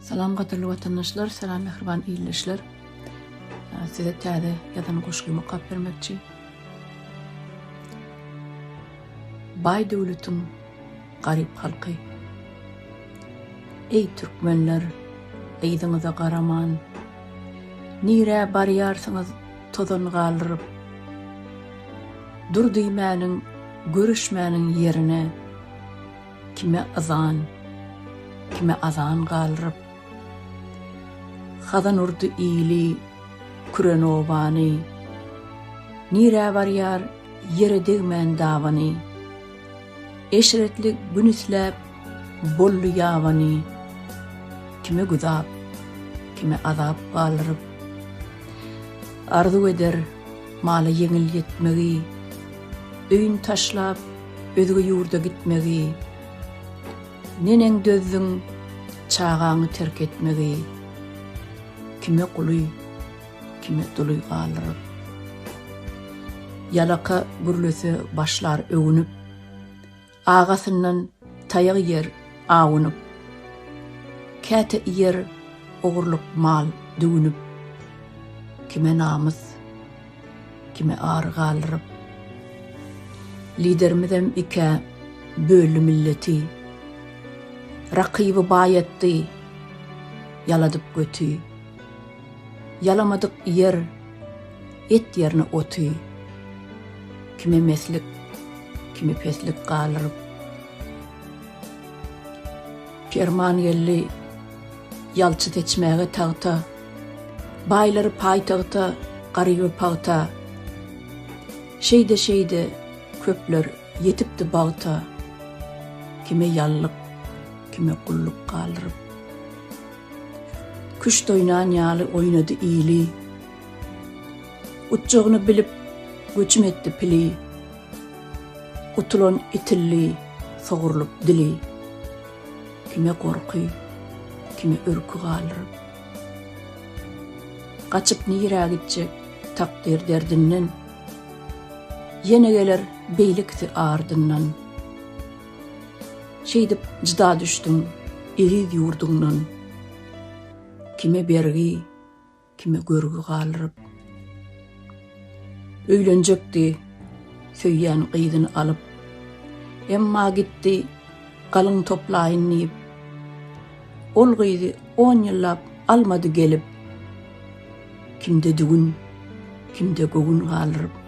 Salam gadyrly watandaşlar, salam mähriban ildeşler. Size täze ýazan goşgymy okap bermekçi. Baý döwletiň garyp halky. Eý türkmenler, yzyňyza garaman, Nirä barýarsyňyz tozan galdyryp? Dur diýmäniň, görüşmäniň ýerine, Kime yzan, kime azan galdyryp. Hazan urdy ili, küren obany, Nirä barýar ýere degmän dabany. Eşretli gün isläp boldy ýabany, Kime güzap, kime azap galdyryp. Arzuw eder mala ýeňil ýetmegi, Öýün taşlap özge ýurda gitmegi. Neneň dözdüň çagaňy terk etmegi, Kime guly, kime duly galdyryp. Ýalaka gürlese başlar öwünip, Agasyndan taýak iýer awunyp. Käte iýer ogurlyk mal düwünip, Kime namys, kime ar galdyryp. Liderimizem ikä böldi milleti, Rakyby baýatdy, ýaladyp göti. Ýalamadyk ýer, et ýerine oty. Kime meslik, kime peslik galdyryp. Perman geldi ýalçy seçmäge tagta, Baýlary paýtagta, garyby pagta. Şeýde-şeýde köpler ýetipdi bagta, Kime ýallyk, kime gulluk galdyryp. Küşt oýnan ýaly oýnady ili. Utjagyny bilip, göçüm etdi pili. Utulan itildi, sogrulyp dili. Kime gorky, kime ürki galdyryp. Gaçyp nirä gitjek takdyr derdinden. Ýene geler beýlekisi ardyndan. Şeýdip jyda düşdüň eziz ýurduňdan. Kime bergi, kime görgi galdyryp. Öýlenjekdi söýýän gyzyny alyp. Emma gitdi galyň toplaýyn diýip. Ol gyzy on ýyllap almady gelip. Kimde düwün, kimde göwün galdyryp.